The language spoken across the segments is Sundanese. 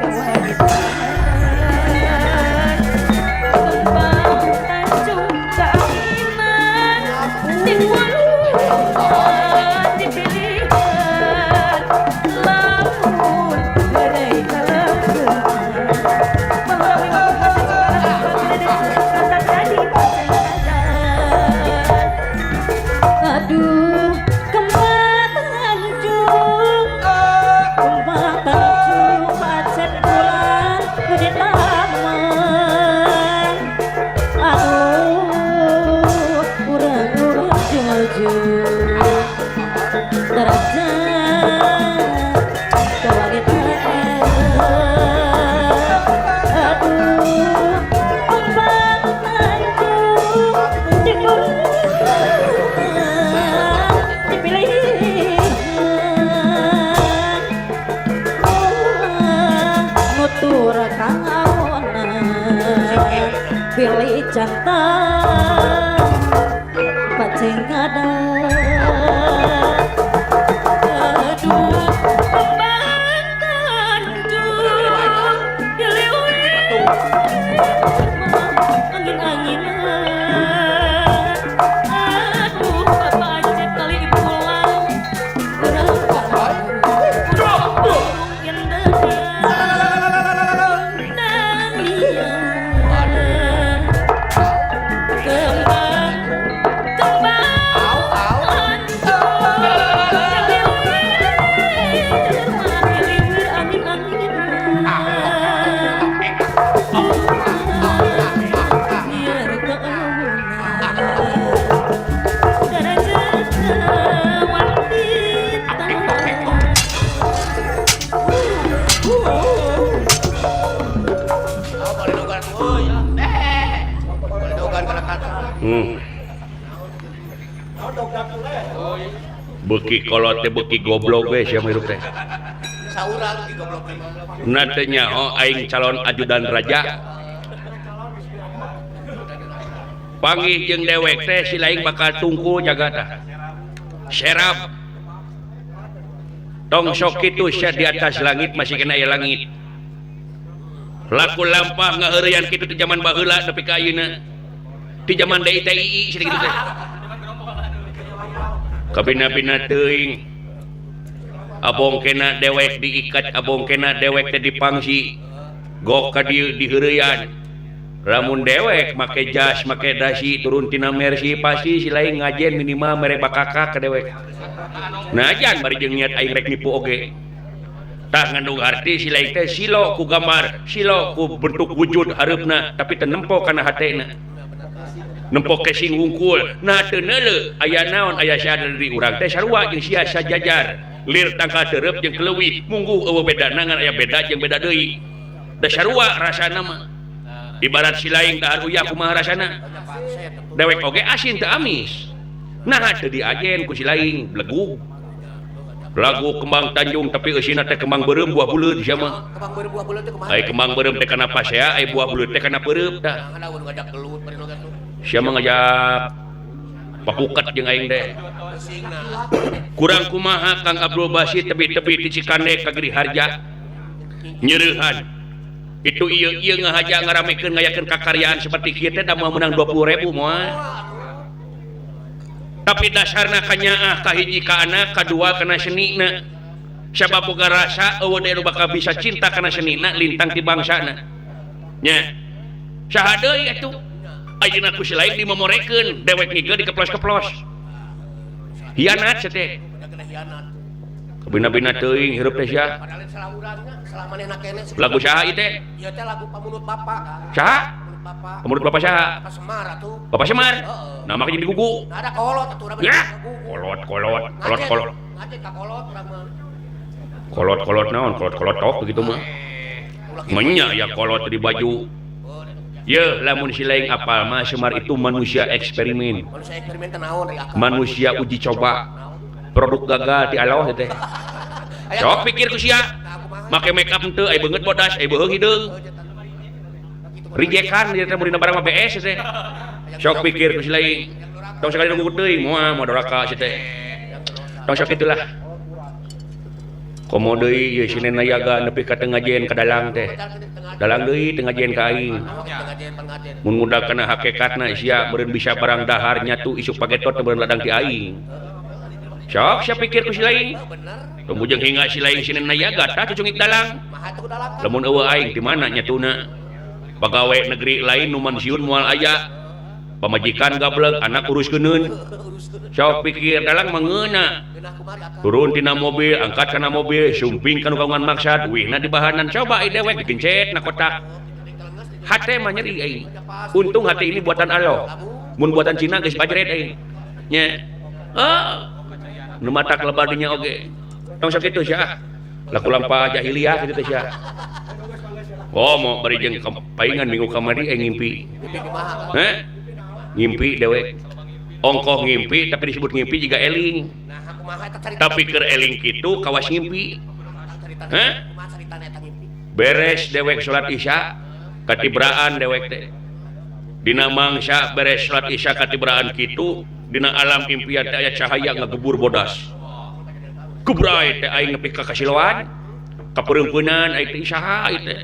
Kewangitan kembang Tanjung keanginan dipuluhan dipilihan lamun heureuy kalengkeungan baheula jadi pacengan. Aduh, kembang Tanjung, kembang Tanjung, pacet bulan di taman. Aduh, urang-urang jujur derajat kewangitan. Aduh, kembang Tanjung dipuluhan dipilihan nutur kawonan pilih jantan pacengadan. Aduh, kembang Tanjung diliwir angin-anginan. Aduh, Bapak Acep kali ibu pulang urang kampung indahnya kembang kembang Tanjung diliwir angin-anginan biar keawunan derajat wanita. Oh, baledogan euy. Eh. Baledogan kana kata. Beuki kolot teh beuki goblok we sia hirup teh. Saurang di goblok teh. Na teh nyaho aing calon ajudan raja. Panggih jeung dewek teh si laing bakal tungku jaga tah. Serap. Tong sok kitu sia di atas langit masih kena aya langit. Laku lampah ngaheureuyan kitu ti zaman baheula nepi ka ayeuna. Ti zaman DITII sia kitu teh. Kabina-bina teuing. Abong kena dewek diikat, abong kena dewek teh dipangsi. Gok ka dieu diheureyan. Lamun dewek make jas, make dasi turun tina Mercy pasti si lain ngajen minimal mere bakakak ka dewek. Najan bari jeung niat aing rek nipu oge. Tah ngandung arti si lain teh silo ku gambar, silo ku bentuk wujud hareupna tapi teu nempo kana hatena. Nempo casing wungkul. Nah teu neuleuh aya naon aya sia dari urang teh sarua jeung sia sajajar. Lir tangkal tereup jeung keleuwih mungguh eueuh bedana ngan aya beda jeung beda deui. Da sarua rasana mah. Ibarat si lain dahar uyah kumaha rasana. Dewek oge asin teu amis. Nah teu diajen ku si lain belegug. Lagu Kembang Tanjung tapi eusina teh kembang beureum buah buleut sia mah. Kembang beureum buah buleut teh kumaha? Ai kembang beureum teh kana pasea, ai buah buleut teh kana peureum tah. Nah, lamun ngajak gelut bari nu atuh. Sia mah ngajak papuket jeung aing teh. Eusingna. Kurang kumaha Kang Abdul Basit tebi-tebi ti Cikande ka Giri Harja. Nyereuhan. Itu ieu ieu ngahaja ngaramekeun ngayakeun kakaryaan seperti kieu teh da moal meunang 20.000 moal. Tapi dasarna kanyaah kahiji ka anak, kadua kana senina. Sabab boga rasa eueuh deui nu bakal bisa cinta kana senina lintang ti bangsana. Nya. Saha deui atuh? Ayeuna ku si lain dimomorekeun, dewek ngigeu dikeplos-keplos. Hianat sia teh. Kabina-bina teuing hirup teh sia. Padahal salaurangna salamanehna keneh. Lagu saha ieu teh? Ieu teh lagu pamunut bapak. Saha? Pamunut bapak. Pamunut bapak saha? Bapak Semar atuh. Bapak Semar? Heeh. Nah, make jadi gugu. Nah, ada kolot atuh urang mah Ya. gugu. Kolot, kolot, kolot, kolot. Ngajen ka kolot urang mah. Kolot, kolot naon? Kolot, kolot tok begitu mah. Ulah kitu. Menya ya kolot di baju. Ye, lamun si lain apal mah Semar itu manusia eksperimen. Manusia eksperimen teh naon ari akal? Manusia uji coba. Produk gagal di Allah teh. Sok pikir ku sia. Make make up henteu, ai beungeut bodas, ai beuheung hideung. Rijekan ieu teh mun dina barang mah BS teh. Sok pikir ku si lain. Tong sakali nunggu teuing moal moal doraka si teh. Tong sok itulah. Komo deui ieu sinen nayaga nepi ka teu ngajen ka dalang teh. Dalang deui teu ngajen ka aing. Mun ngudag kana hakikatna sia meureun bisa barang dahar nyatu isuk pagetot meureun ladang ti aing. Sok sia pikir ku si laing. Tumujeng hingga si laing sinen nayaga tah cucungik dalang. Lamun eueuh aing di mana nyatuna? Pagawe negeri lain nu mansiun moal aya. Pamajikan gablek anak urus keuneun. Sok pikir dalang mengeuna. Turun tina mobil, angkat kana mobil, sumping kana kagungan maksad, wihna di bahanan coba dewek digencet na kotak. Hate mah nyeri aing. Untung hati ini buatan Allah. Mun buatan Cina geus bajret aing. Nya. Oh. Nu matak lebar dinya oge. Tong sakitu sia. Laku lampah jahiliyah kitu teh sia. Oh, mau bari jeung paingan minggu kamari aing ngimpi. Heh? Ngimpi dewek. Ongkoh ngimpi tapi disebut ngimpi jiga eling. Tapi keur eling kitu kawas ngimpi. Heh? Beres dewek salat Isya katibraan dewek teh. Dina mangsa beres salat Isya katibraan kitu dina alam impian teh aya cahaya ngagebur bodas. Kubrai teh aing nepi ka kasiloan, kapeureumpeunan aing teh saha ieu teh.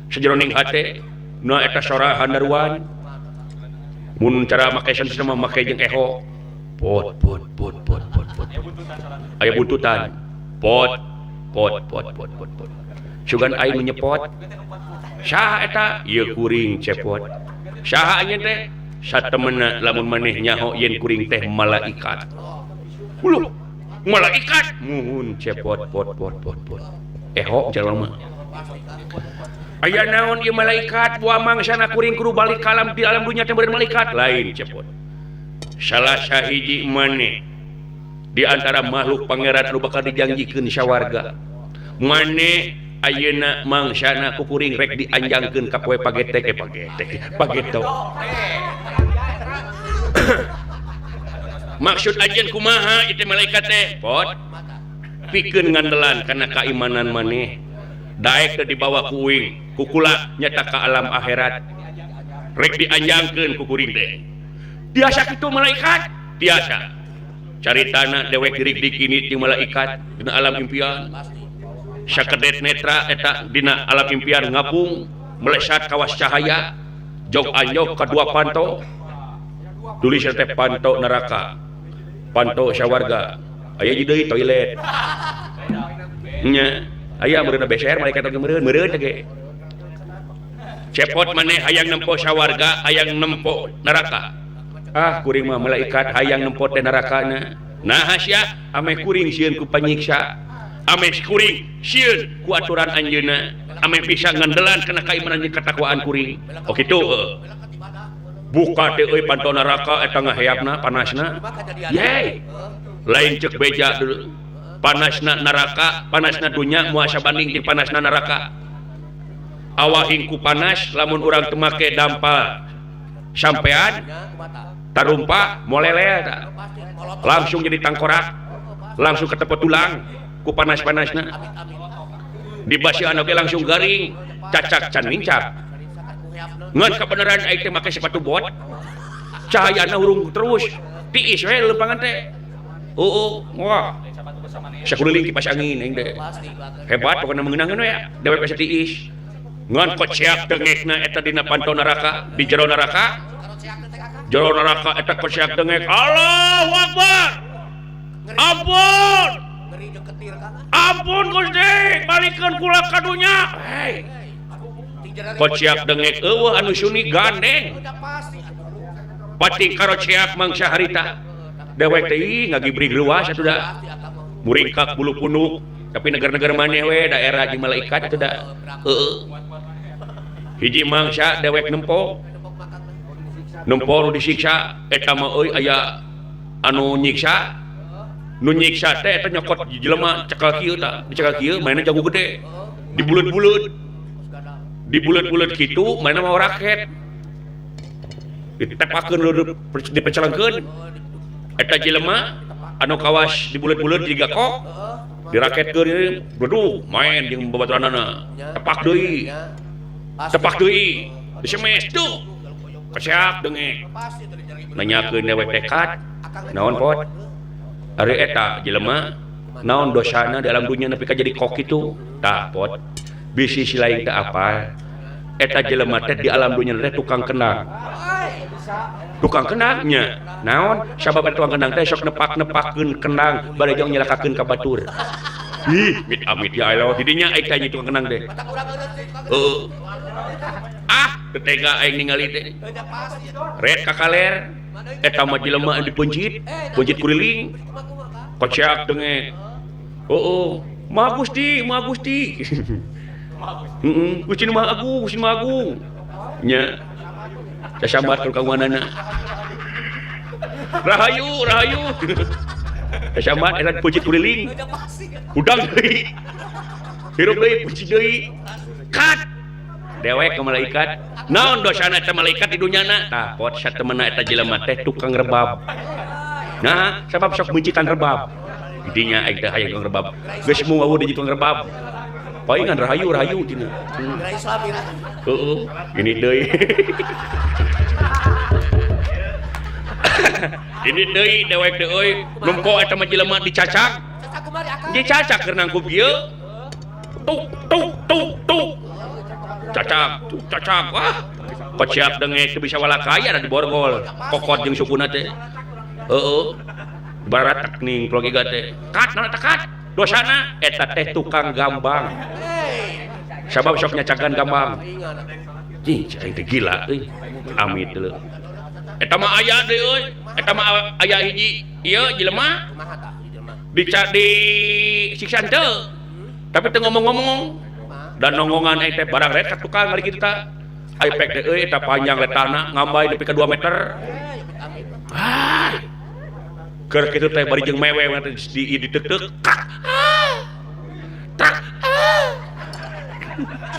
Sajeroning hate na eta sora handaruan. Mun cara make sense mah make jeung eho. Pot pot pot pot pot pot. Aya buntutan. Pot pot pot pot pot pot. Sugan aing nyepot. Saha eta? Ieu kuring cepot. Saha anjeun teh? Satemena lamun maneh nyaho yen kuring teh malaikat. Uluh, malaikat muhun cepot pot pot pot pot. Eho jalan mah. Aya naon ieu malaikat buah mangsana kuring kudu balik ka alam di alam dunya teh meureun malaikat lain cepot. Salah sahiji maneh di antara makhluk pangeran nu bakal dijanjikeun sawarga. Maneh ayeuna mangsana ku kuring rek dianjangkeun ka poe pagetek pagetok. Maksud anjeun kumaha ieu teh malaikat teh? Pot pikeun ngandelan kana kaimanan maneh. Daek teh dibawa ku uing, ku kula nyata ka alam akhirat. Rek dianjangkeun ku kuring teh. Tiasa kitu malaikat? Tiasa. Caritana dewek dirik dikini jeung malaikat dina alam impian. Sakedet netra eta dina alam impian ngapung melesat kawas cahaya jog anjog kadua panto. Tulis teh panto neraka, panto sawarga. Aya deui toilet. Nya, aya meureun BCR malaikat oge meureun, meureun teh ge. Cepot maneh hayang nempo sawarga, hayang nempo neraka. Ah, kuring mah malaikat hayang nempo teh nerakana. Naha sia, ameh kuring sieun ku panyiksa. Ameh kuring sieun ku aturan anjeunna. Ameh bisa ngandelan kana kaimanan jeung katakwaan kuring. Oh kitu heuh. Buka teh euy panto neraka eta ngaheapna panasna. Yey. Lain ceuk beja dulu. Panasna neraka, panasna dunya moal sabanding jeung panasna neraka. Awak hingku panas lamun urang teu make dampal sampean tarumpa molele ta. Langsung jadi tangkorak, langsung ketepet tulang ku panas-panasna. Dibasihan oge langsung garing, cacak can nincak. Ngan kabeneran aing teh make sepatu bot. Cahayana hurung terus, tiis we lepangan teh. Heueuh, wah. Sakuliling kipas angin aing teh. Hebat pokona meunangkeun we dewek asa tiis. Ngan koceak dengekna eta dina panto neraka, di jero neraka. Jero neraka eta koceak dengek. Allahu Akbar. Ampun. Ampun Gusti, balikeun kula ka dunya. Hei. Koceak dengek eueuh anu suni gandeng. Pating karoceak mangsa harita. Dewek teh ngagibrig luas atuh da. Muringkak bulu punuk, tapi negara-negara maneh we daerah jeung malaikat atuh da. Heueuh. Hiji mangsa dewek nempo. Nempo nu disiksa eta mah euy aya anu nyiksa. Nu nyiksa teh eta nyokot jelema cekal kieu tah, dicekal kieu mainna jago gede. Dibuleut-buleut. Dibuleut-buleut kitu mainna mah raket. Ditepakeun leureut dipecelengkeun. Eta jelema anu kawas dibuleut-buleut jiga kok diraketkeun ieu bleduh main jeung babaturanana. Tepak deui. Tepak deui. Disemes tuh. Kaseak dengek. Nanyakeun dewek tekad. Naon pot? Ari eta jelema Naon dosana dalam dunya nepi ka jadi kok kitu? Tah pot. Bisi si lain teu apal. Eta jelema teh di alam dunya teh tukang kendang. Tukang kendangnya. Naon? Sabab eta tukang kendang teh sok nepak-nepakeun kendang bari jeung nyelakakeun ka batur. Ih, mit amit ya Allah. Didinya aing tanya tukang kendang teh. Heeh. Ah, teu tega aing ningali teh. Red ka kaler. Eta mah jelema anu dipencit, pencit kuriling. Kocak dengek. Heeh. Maha Gusti, Maha Gusti. Heeh, Gusti nu Maha Agung, Gusti nu Maha Agung. Nya. Casambat ka kawanana. Rahayu, rahayu. Casambat eta dipencit kuriling. Hudang deui. Hirup deui, pencit deui. Kat. Dewek ke malaikat. Naon dosana eta malaikat di dunyana? Tah, pot satemena eta jelema teh tukang rebab. Nah, sabab sok meuncitan rebab. Didinya aing teh hayang tukang rebab. Geus moal wawuh di tukang rebab. Palingan rahayu rahayu tina. Heeh, ini deui. Ini deui dewek teh euy, nempo eta mah jelema dicacak. Dicacak keur nangkub ieu. Tuk tuk tuk tuk. Cacak, tuk cacak. Wah, kociak dengek teu bisa walakaya da diborgol. Kokot jeung sukuna teh. Heeh. Baratak ning keluarga teh. Kat naon eta kat? Dosana eta teh tukang gambang. Sabab sok nyacakan gambang. Cing, aing teh gila euy. Amit leuh. Eta mah aya deui euy. Eta mah aya hiji ieu jelema disiksa teu. Tapi teu ngomong-ngomong. Dan nonggongan aing teh barang red ka tukang ari kitu ta. Ai pek teh euy eta panjang letana ngambay nepi ka 2 meter. Ah. Keur kitu teh bari jeung mewe teh di diteuk-teuk. Tak.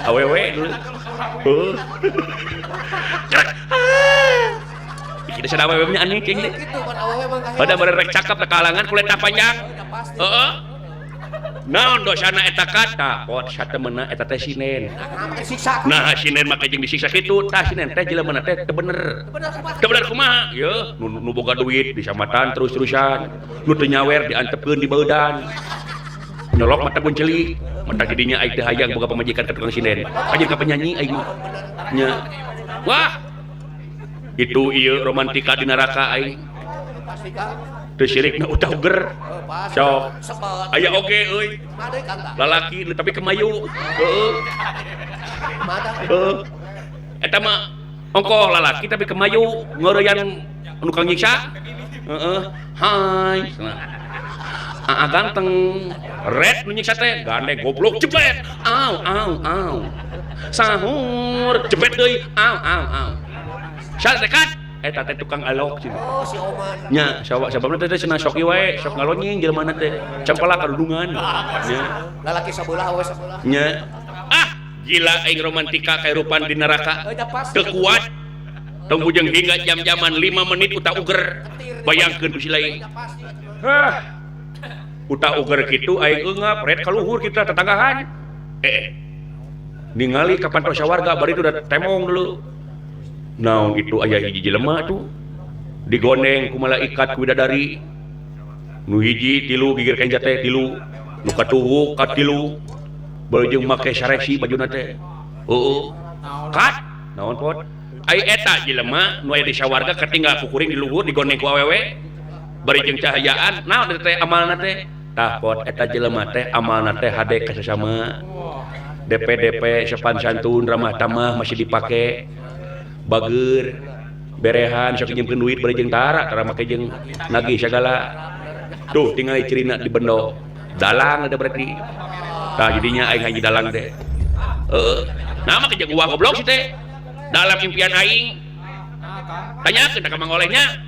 Awewe dulu. Heuh. Kita sada awewe nya aneh cing teh. Pada bare rek cakep teh kalangan kuletah panjang. Heeh. Naon dosana eta kata? Pot satemena eta teh sinen. Nah, sinen make jeung disiksa kitu, tah sinen teh jelema teh teu bener. Teu bener kumaha? Yeuh, nu boga duit disamatan terus-terusan, nu teu nyawer diantepkeun di beudan. Nyolok mata guncelik, mata jadinya aing teu hayang boga pamajikan ka tukang sinen. Anjeun ka penyanyi aing mah. Nya. Wah. Itu ieu romantika di neraka aing. Teu sirikna utah uger. Sok. Aya oge euy. Lalaki tapi kemayu. Heeh. Heeh. Eta mah ongkoh lalaki tapi kemayu ngeureyan nu kang nyiksa. Heeh. Hai. Aa ganteng. Red nu nyiksa teh gandeng goblok jebret. Au au au. Sahur jebret deui. Au au au. Sal dekat. Eta teh tukang alok cenah. Oh, si Oman. Nya, sababna teh cenah sok ieu wae, sok ngalonying jelema teh. Cempelak kadudungan. Nya. Lalaki sabelah awewe sabelah. Nya. Ah, gila aing romantika kahirupan di neraka. Teu kuat. Tong bujeng hingga jam-jaman 5 menit utah uger. Bayangkeun ku si lain. Hah. Utah uger kitu aing eungap red ka luhur kitu tetanggahan. Ningali ka pantos warga bari itu udah temong dulu. Naon itu aya hiji jelema tuh digondeng ku malaikat ku bidadari nu hiji tilu gigir kenja teh tilu nu katuhu katilu bari jeung make saresi bajuna teh heueuh kat naon pot ai eta jelema nu aya di sawarga katinggal ku kuring di luhur digondeng ku awewe bari jeung cahayaan naon eta teh amalna teh tah pot eta jelema teh amalna teh hade ka sasama DP-DP sopan santun ramah tamah masih dipake bager berehan sok nyimpen duit bari jeung tara tara make jeung nagih sagala tuh tingali cirina di bendo dalang ada berarti tah jadinya aing haji dalang teh heeh nah make jeung uang goblok si teh dalam impian aing tanyakeun ka Mang Olehnya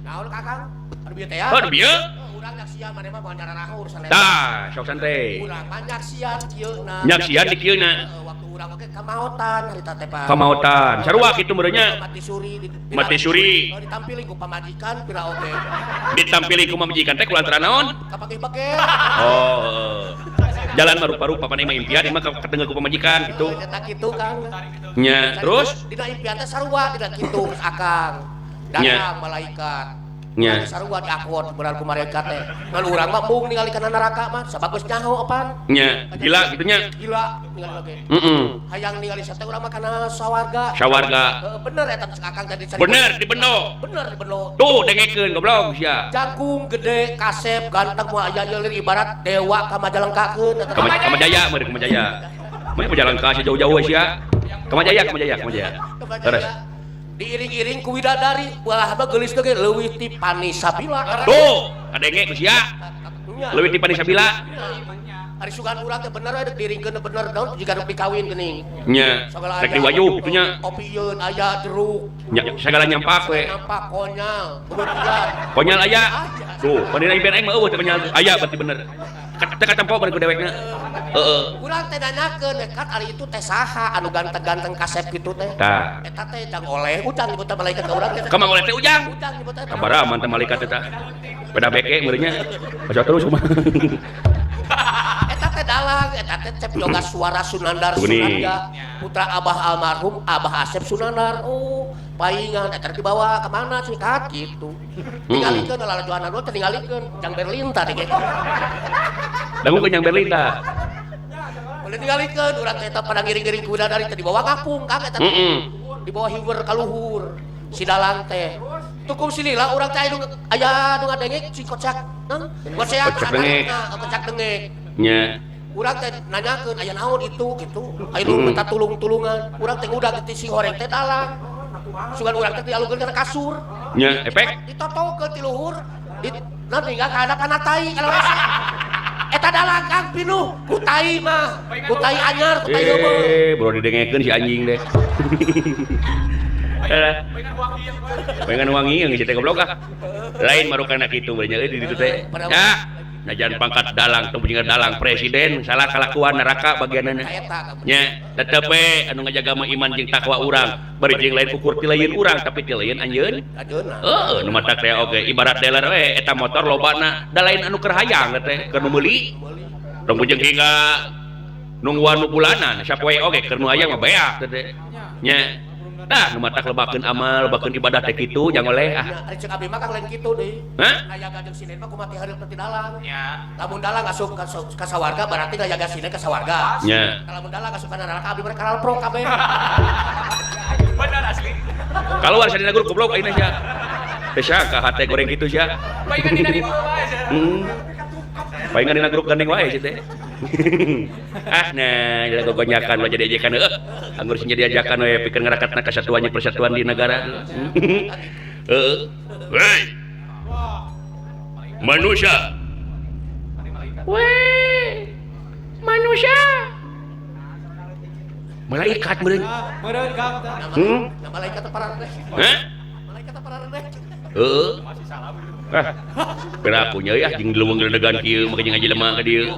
naon Kakang anu bieu teh ya anu bieu urang nyaksian maneh mah moal nyararaho urusan lain tah sok santai urang mah nyaksian kieuna nyaksian di kieuna waktu urang oge kamaotan harita teh Pak kamaotan sarua kitu meureunnya mati suri mati suri ditampili ku pamajikan pira oge ditampili ku pamajikan teh kulantaran naon kapakih bege oh jalan mah rupa-rupa paneh mah impian mah katengah ku pamajikan kitu eta kitu Kang nya terus dina impian teh sarua dina kitu akang datang malaikat Nya. Sarua diakuan benar ku malaikat teh. Ngan urang mah mung ningali kana neraka mah sabab geus nyaho apan. Nya, gila kitu nya. Gila ningali oge. Heeh. Hayang ningali sate urang mah kana sawarga. Sawarga. Heeh, bener eta cek Akang tadi. Bener di bendo. Bener di bendo. Tuh dengekeun goblok sia. Jangkung gede, kasep, ganteng moal aya ieu ibarat dewa ka Majalengkakeun eta. Ka Majaya meureun ka Majaya. Mah Majalengka sia jauh-jauh sia. Ka Majaya, ka Majaya, ka Majaya. Terus diiring-iring ku widadari, walah mah geulis teh leuwih ti Pani Sabila. Tuh, kadenge ku sia. Leuwih ti Pani Sabila. Ari sugan urang teh bener we diiringkeun bener naon jiga nu dikawin geuning. Nya, rek diwayuh kitu nya. Opieun aya jeruk. Nya, sagala nyampak we. Nyampak konyal, kebetulan. Konyal aya. Tuh, panina impian aing mah eueuh teh konyal. Aya berarti bener. Teu katempo bener ku dewekna. Heeh. Urang teh nanyakeun kat ari itu teh saha anu ganteng-ganteng kasep kitu teh. Tah. Eta teh jang oleh ujang nyebut malaikat ka urang teh. Ka Mang Oleh teh ujang. Ujang nyebut teh. Kabara mantan malaikat teh tah. Beda beke meureun nya. Baca terus kumaha. Eta teh dalang, eta teh Cep Yoga Suara Sunandar Sunarya, putra Abah almarhum Abah Asep Sunandar. Oh, paingan eta dibawa ka mana sih kat kitu. Tingalikeun lalajoan anu teh tingalikeun jang Berlin tah teh. Dangu jang Berlin tah. Boleh tingalikeun urang teh eta pada ngiring-ngiring ku widadari teh dibawa ngapung Kang eta. Dibawa hiwer ka luhur si dalang teh. Tukum silila urang teh aya nu ngadengek si kocak, nang kocak kocak dengek. Nya. Urang teh nanyakeun aya naon itu kitu. Aya nu minta tulung-tulungan. Urang teh ngudag ti si horeng teh dalang. Sugan urang teh dialukeun kana kasur. Nya, efek ditotokeun ti luhur. Di naon tinggal kana kana tai kana rasa. Eta dalang Kang pinuh ku tai mah. Ku tai anyar, ku tai heubeul. Eh, bro didengekeun si anjing deh. Pengen wangi yang teh goblok ah. Lain marukana kitu beunya euy di ditu teh. Ya, najan pangkat dalang teu jeung dalang presiden salah kalakuan neraka bagianana. Nya, tetep we anu ngajaga mah iman jeung takwa urang. Bari jeung lain ukur ti lain urang tapi ti lain anjeun. Heeh, nu matak teh oge ibarat dealer we eta motor lobana da lain anu keur hayang teh keur nu meuli. Tong jeung hingga nungguan nu bulanan sapoe oge keur nu hayang mah beak teh. Nya. Tah nu matak lebakeun amal, lebakeun ibadah teh kitu jang oleh ah. Ari ceuk abdi mah Kang lain kitu deui. Hah? Ngayaga jeung sinden mah kumaha hareup teh dalang. Nya. Lamun dalang asup ka sawarga berarti ngayaga sinden ka sawarga. Nya. Lamun dalang asup ka neraka abdi mah karalprok kabeh. Benar asli. Kaluar sadina guru goblok ayeuna sia. Teh sia ka hate goreng kitu sia. Paingan dina di wae sia. Paingan dina grup gandeng wae sia teh. Ah nah, jaga gogonyakan ulah jadi ajakan heuh. Anggur sing jadi ajakan we pikeun ngarakatna kasatuannya persatuan di negara. Heeh. Hei. Manusia. Weh. Manusia. Malaikat meureun. Meureun Kang. Malaikat teh pararedeh. Hah? Malaikat teh pararedeh. Heeh. Ah. Piraku nya euy ah jeung leuweung geledegan kieu make jeung jelema ka dieu.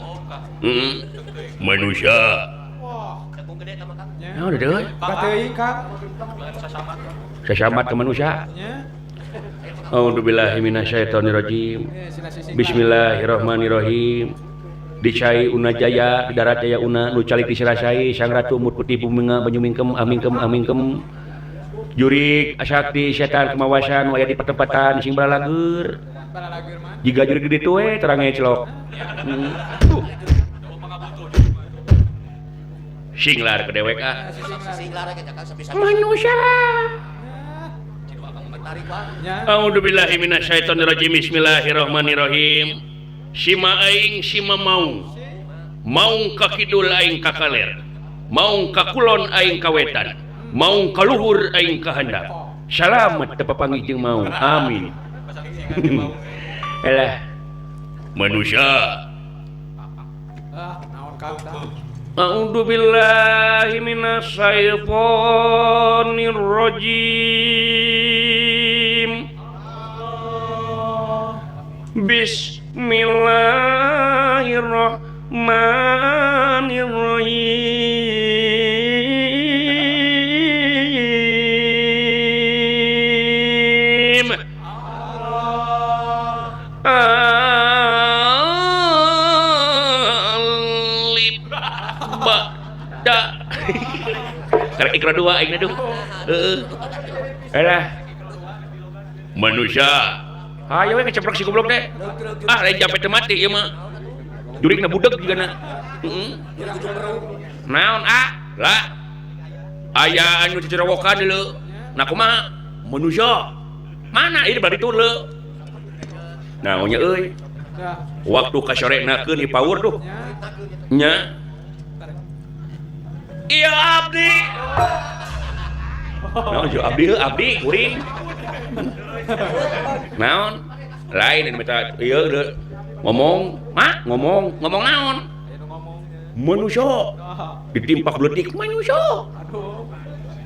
Heeh. Manusia. Naon deui? Bateuing Kang. Sasamat ka manusia. A'udzubillahi minasyaitonirrajim. Bismillahirrahmanirrahim. Di cai una jaya, di darat jaya una, nu calik di sirasai, sang ratu umur putih buminga banyu mingkem amingkem amingkem. Jurik asakti setan kemawasan waya di patempatan sing balalagur. Jiga jurik di ditu we terangnya celok. Singlar ke dewek ah. Manusia. A'udzubillahi minasyaitonirrajim. Bismillahirrahmanirrahim. Sima aing sima maung. Maung ka kidul aing ka kaler. Maung ka kulon aing ka wetan. Maung ka luhur aing ka handap. Salamet teu papanggih jeung maung. Amin. Elah. Manusia. Ah, naon Kang tah? A'udzubillahi minasyaitonir rajim. Bismillahirrahmanirrahim. Alif ba da. Karek ikra dua aing aduh. Heeh. Alah. Manusia. Hayo we ngeceprek si goblok teh. Ah lain jampe teu mati ieu mah. Jurigna budeg jigana. Heeh. Naon ah? Lah. Aya anu cecerowokan deuleu. Nah kumaha? Manusia. Mana ieu bari ditu leu. Naon nya euy? Waktu kasorenakeun ipaur tuh. Nya. Iya abdi. Naon jo abdi heuh abdi kuring. Naon? Lain ini minta ieu ngomong, mah ngomong, ngomong naon? Manusia ditimpak beletik manusia.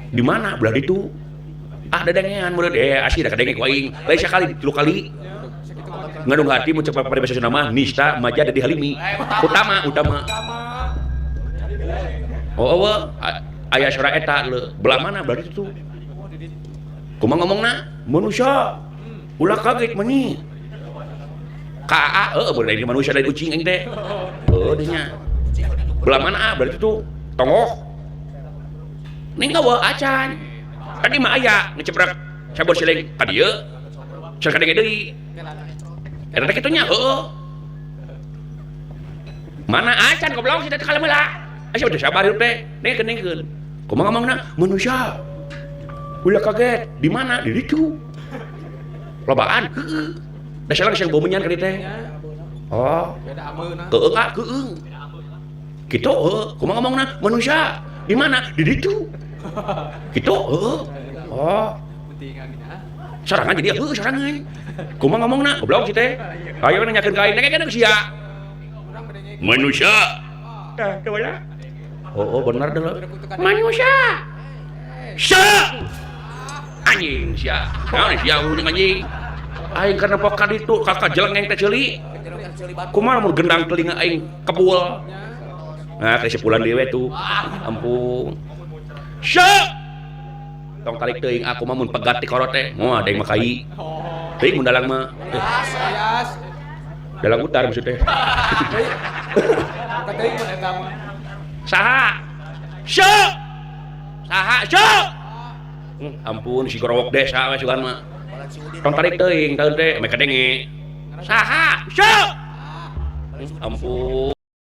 Di mana belah ditu? Ah dadengean murid asli da kadenge ku aing. Lain sakali tilu kali. Ngandung hati mun cek paribasa Sunda mah nista maja dadi halimi. Utama utama. Oh eueuh aya sora eta leuh. Belah mana belah ditu? Kumaha ngomongna? Manusia. Ulah kaget meni. Ka heueuh bener lain manusia lain ucing aing teh. Heueuh deh nya. Belah mana ah belah ditu? Tongoh. Ning eueuh acan. Tadi mah aya ngeceprek sabur siling ka dieu. Can kadenge deui. Eta teh kitu nya heueuh. Mana acan goblok si teh kalem heula. Asa udah sabar hirup teh. Nengkeun-nengkeun. Kumaha ngomongna? Manusia. Ulah kaget. Di mana? Di ditu. Lobaan. Heueuh. Da salah geus bomenyan ka dieu teh. Oh. Beda ameuna. Heueuh ah heueuh. Kitu heueuh. Kumaha ngomongna? Manusia. Di mana? Di ditu. Kitu heueuh. Oh. Sorangan jadi heueuh sorangan. Kumaha ngomongna? Goblok si teh. Ayo nanyakeun ka aing, nanya sia. Manusia. Tah, teu wala. Oh, bener deh. Manusia. Sia. Anjing sia. Naon sia urang anjing. Aing kana poka ditu kakak jelengeng teh ceuli. Kumaha mun gendang telinga aing kebul. Nah, kesimpulan deui we tuh. Ampun. Sia. Tong tarik teuing aku mah mun pegat ti korot teh. Moal deung mah kai. Teuing mun dalang mah. Dalang utar maksud teh. Teuing mun eta mah. Saha? Sia. Saha? Sia. Ampun si gorowok desa we sugan mah. Tong tarik teuing taeun teh meh kadenge. Saha? Sia. Ampun.